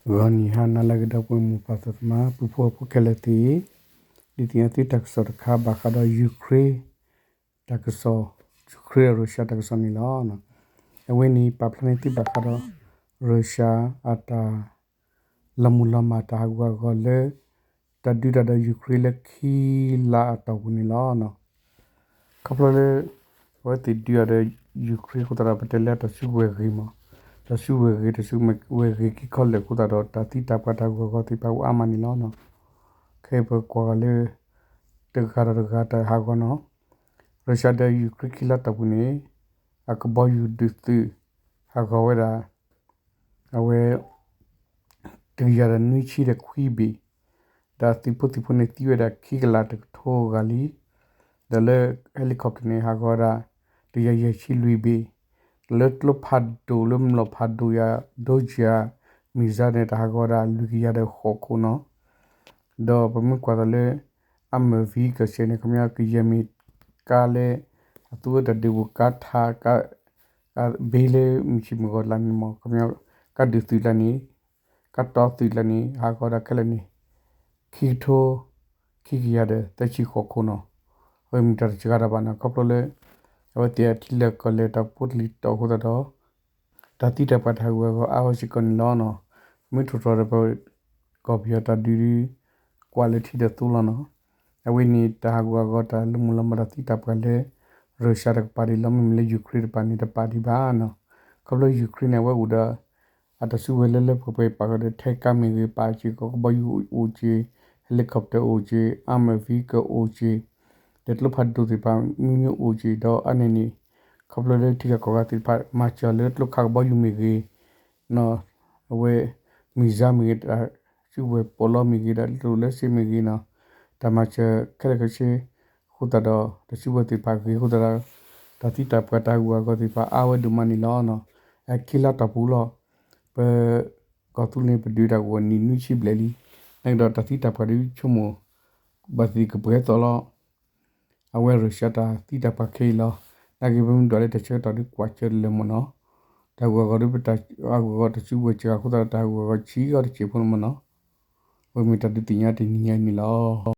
ဂီၤနံၤဟါနၤလၢအဂ့ၤ ဒီပုၢ်ဝဲၢ်မိၢ်ပၢ်သးသမါ ပုၢ်ဖိဝဲၢ်ဖိခဲလၢာ်သ့ၣ်, ဒုးသ့ၣ်ညါသုတၢ်ကစီၣ်တခါ ဘၣ်ဃးဒီး Ukraine တၢ်ကစီၣ်, Ukraine ဒီး Russia တၢ်ကစီၣ်န့ၣ်လီၤ. အဝဲန့ၣ် ပာ်ဖျါန့ၢ်သုဘၣ်ဃးဒီး Russia အတၢ် လီၤမုၢ်လီၤမၢ်တၢ်ဟးဂူာ်ဟးဂီၤလၢ တၢ်ဒုးတၢ်ဒီး Ukraine လၢခံလါအတီၢ်ပူၤန့ၣ်လီၤ. ခီဖျိလၢ အဝဲသ့ၣ်ဒုးတၢ်ဒီး Ukraine အဃိသတးဒီး ပတဲလၢတၢ်စုကဝဲၤဂ့ၤမး, တၢ်စုကဝဲၤဂ့ၤ တၢ်စုကဝဲၤဂ့ၤခံခီလၢာ်အဃိသတးဒီး တၢ်သံတၢ်ပှၢ်တၢ်ဟးဂူာ်ဟးဂီၤသ့ၣ်တဖၣ်အိၣ်အါမးန့ၣ်လီၤ. ခဲအံၤပကွၢ်ဃီၤလၢ တဂၤဒီးတဂၤတၢ်ဟးဂီၤနီၤ, Russia ဒီး Ukraine ခံလါတီၢ်ပူၤန့ၣ် အကဘီယူၤဒုးသုး ဟးဂီၤဝဲဒၣ် အဝဲ တကယၤဒီးနွံဆံဒီးခွံဘ့ၣ်, ဒီးသုးဖိသံၣ်ဖိန့ၣ် သံဝဲဒၣ်ခံကလးတကထိဂၤလံ, ဒီးလၢ helicopter န့ၣ် ဟးဂီၤဝဲဒၣ် တကယၤယဲၢ်ဆံလွံၢ်ဘ့ၣ်, ဒီးလၢကျိဖးဒိၣ်လၢမျိာ်ဖးဒိၣ်ယၤ ဒိယၤ မံၤစၢ်န့ၣ် တၢ်ဟးဂီၤဝဲဒၣ်လွံၢ်ကယၤဒီးဃိးခိၣ်နီၤ. ဒီးပမ့ၢ်ကွၢ်သိးလၢ အမၢၢ်ဝံကစဲးန့ၣ် ခီပညီကယဲၢ်မ့ၢ်ကါလၢ အသူဝဲတၢ်ဒုးပူၤ ကါထး ကါ ဘ့လၢမုၢ်ဆ့ၣ်မုၢ်ဂီၤလၢန့ၣ်မ့ၢ် ခီပညီ ကါဒုးသုးလၢန့ၣ် ကါတီသုးလၢန့ၣ် ဟးဂီၤဒၣ်ခဲလၢာ်န့ၣ် ခံကထိ ခံကယၤဒီးသၢဆံဃိးခိၣ်နီၤ. အဝဲမ့ၢ်တၢ်တစှၤတၢ်ဘၣ်နီၤ ခီဖျိလၢ အဝဲသ့ၣ်အထံလၢာ်ကီၢ်လၢာ်တၢ်ဖိတလံၤတီၤအဃိသတးဒီး တၢ်သံတၢ်ပှၢ်တၢ်ဟးဂူာ်ဟးဂီၤအါဝဲစ့ၢ်ကီးန့ၣ်လီၤ. မ့ၢ်ထီၣ်ထီၣ်ဒီးပ ကီၢ်ပယီၤတၢ်ဒုး ကွၢ်လၢထံဒီးသိလီၤနီၤ. အဝဲန့ၣ်တၢ်ဟးဂူာ်ဟးဂီၤတၢ်လၢမုၢ်လီၤမၢ်တၢ်သံတၢ်ပှၢ်လၢ Russia တကပၤဒ်လီၤ မ့မ့ၢ်လၢ Ukraine တကပၤန့ၣ်တပာ်ဒံးဘၣ်နီၤ. ခီဖျိ Ukraine န့ၣ် အဝဲအိၣ်ဒီး အတၢ်စုကဝဲၤလၢလၢပှဲၤပှဲၤ ပာ်ဃုာ်ဒီး tank မ့ၢ်ဂ့ၤ ပာ်စ့ၢ်ကီး ကဘီယူၤအိၣ်စ့ၢ်, helicopter အိၣ်စ့ၢ်, အမၢၢ် vehicle အိၣ်စ့ၢ်, ဒီးကျိဖးဒိၣ်သ့ၣ်တဖၣ်မ့ၢ်မ့ၢ်အိၣ်စ့ၢ် ဒီးအါန့ၢ်န့ၣ် ခီဖျိလၢထံဂၤကီၢ်ဂၤသ့ၣ်တဖၣ် မၤစၢၤလၢကျိခးကဘီယူၤမ့ၢ်ဂ့ၤ အဝဲ မံၤစၢ်မ့ၢ်ဂ့ၤ တၢ်စုကဝဲၤပီးလီမ့ၢ်ဂ့ၤ ဒီးကျိၣ်လၢစ့မ့ၢ်ဂ့ၤနီၤ တၢ်မၤစၢၤခဲလၢာ်ခဲဆ့ အဃိသတးဒီး တၢ်စုကဝဲၤသ့ၣ်တဖၣ်ဂ့ၤအဃိသတးဒီး တၢ်သံတၢ်ပှၢ်တၢ်ဟးဂူာ်ဟးဂီၤသ့ၣ်တဖၣ်အါဝဲဒိၣ်မးန့ၣ်လီၤ. အခံလါတီၢ်ပူၤလီၤ. ပ ကီၢ်သူလ့ၤန့ၣ် ပဒုးတၢ်ဂီၤနံၣ်နွံဆံဘျဲၣ်လံ. နာ်က့ဒီးတၢ်သံတၢ်ပှၢ်ဒုးဆိကမိၣ် ဘၣ်သ့ၣ်ကပှဲၤသိးလီၤ အဝဲ Russia တၢ်သံတၢ်ပှၢ်ခဲအံၤလီၤ. နာ်က့ပမ့ၢ်ဒွးလၢတၢ်ဆၢကတီၢ်ဒုးကွၢ်စၢၤတလၢာ်မ့ၢ်နီၤ. တၢ်ဟးဂူာ်ဟးဂီၤဒုး ပတၢ်ဟးဂူာ်ဟးဂီၤတၢ်စုကဝဲၤစှၤအဃိသတးဒီး တၢ်ဟးဂူာ်ဟးဂီၤဆံးဂီၤတစဲးဖိန့ၣ်မ့ၢ်နီၤ. အဝဲမ့ၢ်တၢ်ဒုးသ့ၣ်ညါတနံၤညါအံၤန့ၣ်လီၤ.